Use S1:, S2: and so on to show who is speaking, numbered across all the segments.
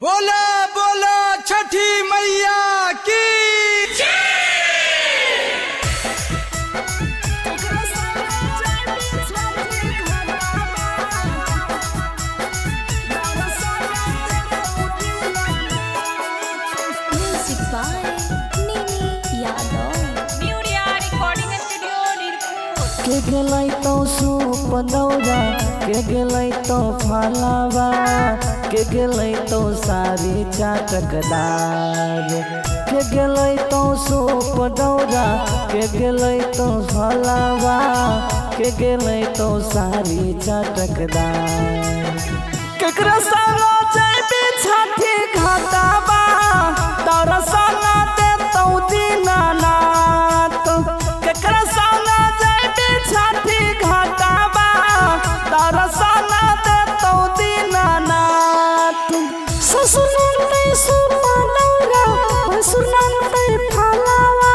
S1: बोला बोला छठी मैया की।
S2: Music by Nini Yadav.
S3: Muria Recording Studio, Nirpur.
S4: के गेलै तो सूप दौरा, के गेलै तो फलावा, के गेलै तो सारी चाटकदार। के गेलै तो सूप दौरा, के गेलै तो फलावा, के गेलै तो सारी चाटकदार। केकरा संग जैबी छठी घाटाबा, तोरा संग देतौ दीनानाथ। केकरा संग जैबी छठी घाटाबा, तोरा संग देतौ दीनानाथ।
S5: ससुर ननदै सुपा दौरा, भैंसुर ननदै फलावा,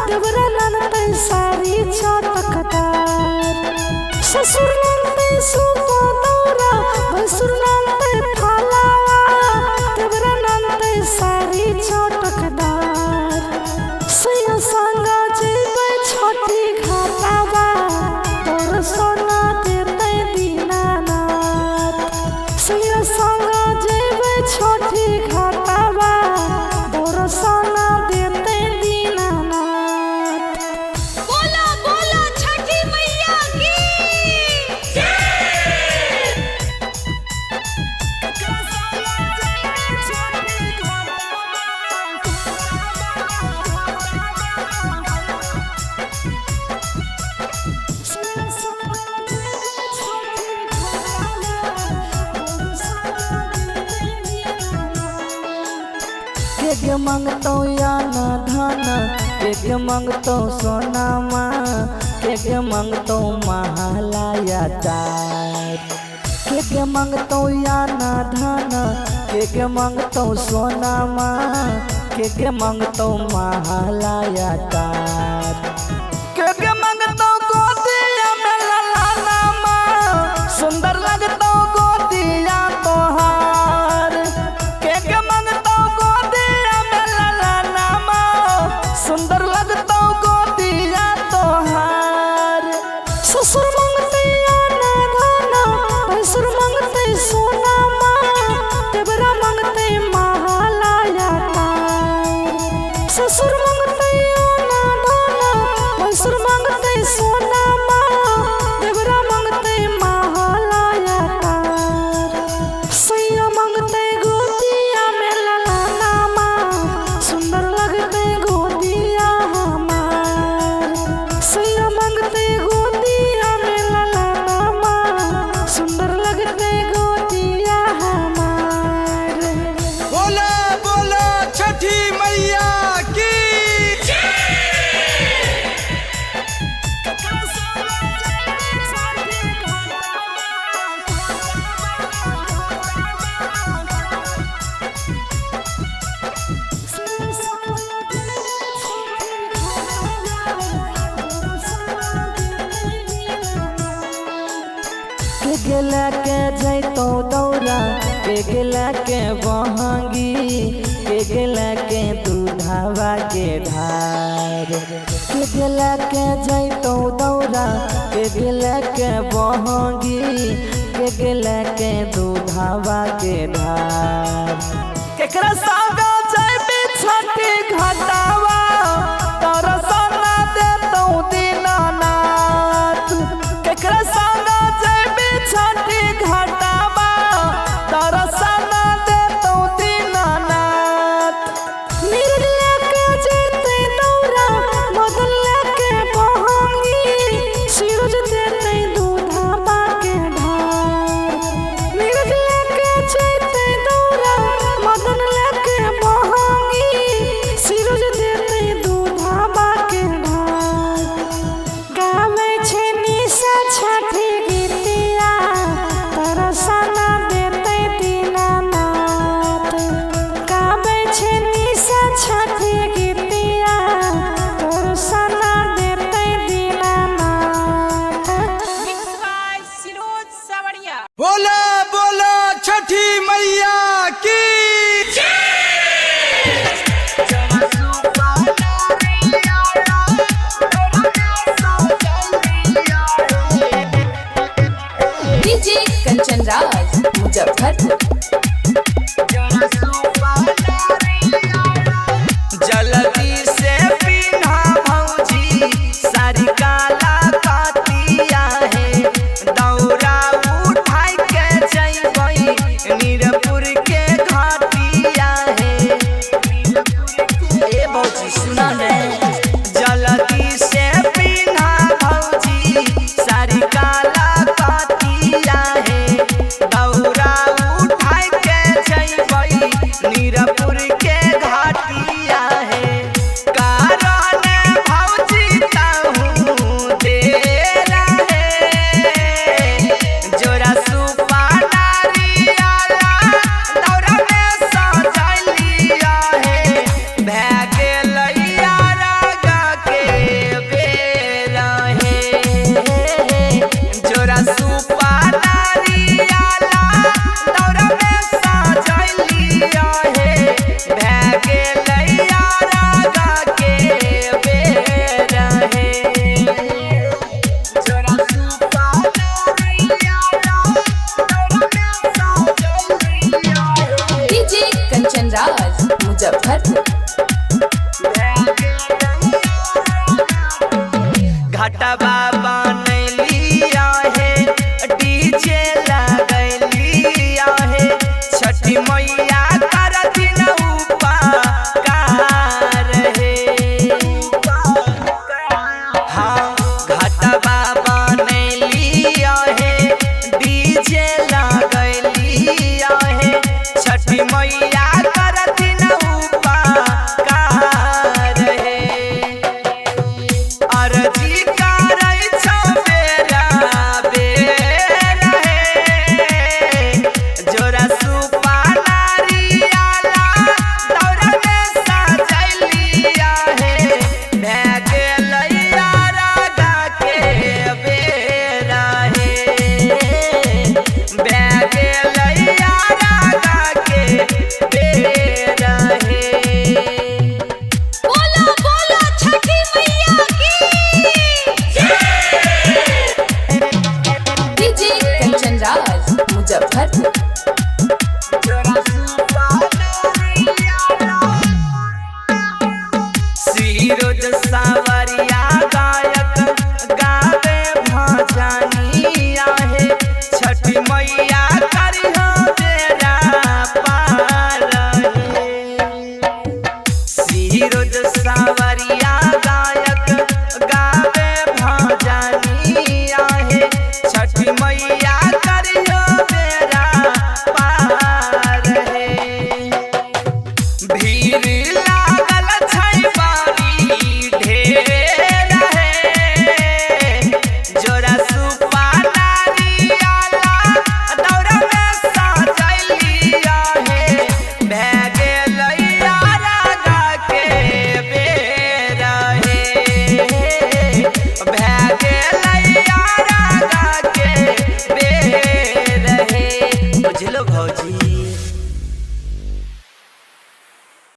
S5: देवरा ननदै सारी चटकदार। ससुर ननदै सुपा दौरा, भैंसुर ननदै फलावा, देवरा ननदै सारी चटकदार। सैया संग जैबै छठी घाटाबा, तोर सोना देतै दीनानाथ। सैया संग जैबै छठी घाटाबा, तोर सोना देतै दीनानाथ।
S3: बोला बोला छठी मैया की।
S4: के के मंगतौ या ना धन, के के मंगतौ सोनामा, के के मंगतौ महालया तार। के के मंगतौ या ना धन, के के मंगतौ सोनामा, के के मंगतौ महालया तार। के के मंगतौ गोदिया में ललानामा, सुंदर लगतौ गोदिया तोहार। के के मंगतौ गोदिया में ललानामा, सुंदर लगतौ गोदिया तोहार।
S5: ससुर मंगतै आना धाना, भैंसुर मंगतै सोनामा, देवरा मंगतै महालया तार। ससुर मंगतै आना धाना, भैंसुर मंगतै सोनामा, देवरा मंगतै महालया तार। सैया मंगतै गोदिया में ललानामा, सुंदर लगतै गोदिया हमार। सैया मंगतै गोदिया में ललानामा, सुंदर लगतै गोदिया हमार।
S1: बोला बोला छठी मैया की।
S4: के गेला के जैतौ दौरा, के गेला के बहंगी, के गेला के दूधावा के धार। के गेला के जैतौ दौरा, के गेला के बहंगी, के गेला के दूधावा के धार। केकरा संग जैबी छठी घाटावा, तोरा सोना देतौ दीनानाथ। केकरा संग जैबी छठी घाटावा, तोरा सोना देतौ दीनानाथ।
S5: नीरज लेके जैतै दौरा, मदन लेके बहंगी, सूरज देतै दूधाबा के ढार। नीरज लेके जैतै दौरा, मदन लेके
S3: मुजफ्फरपुर।
S4: जल्दी से पिन्हा भौजी साड़ी काला कातिया है, दौरा उठाई के जइबै नीरपुर के घाटिया है। ए भौजी सुना ने, जल्दी से पिन्हा भौजी साड़ी काला कातिया है, दौरा उठाई के जइबै नीरपुर के घाटिया है। कारण भौजी ताहू देर है, जोरा सुपा नारियाला दौरा में सजलिया है, भए गेलैया रागा के बेर हे। जोरा सुपा नारियाला दौरा में सजलिया हे, भए गेलैया रागा के बेर हे। जोरा सुपा नारियाला दौरा में सजलिया हे।
S3: डीजे कंचन राज मुजफ्फरपुर।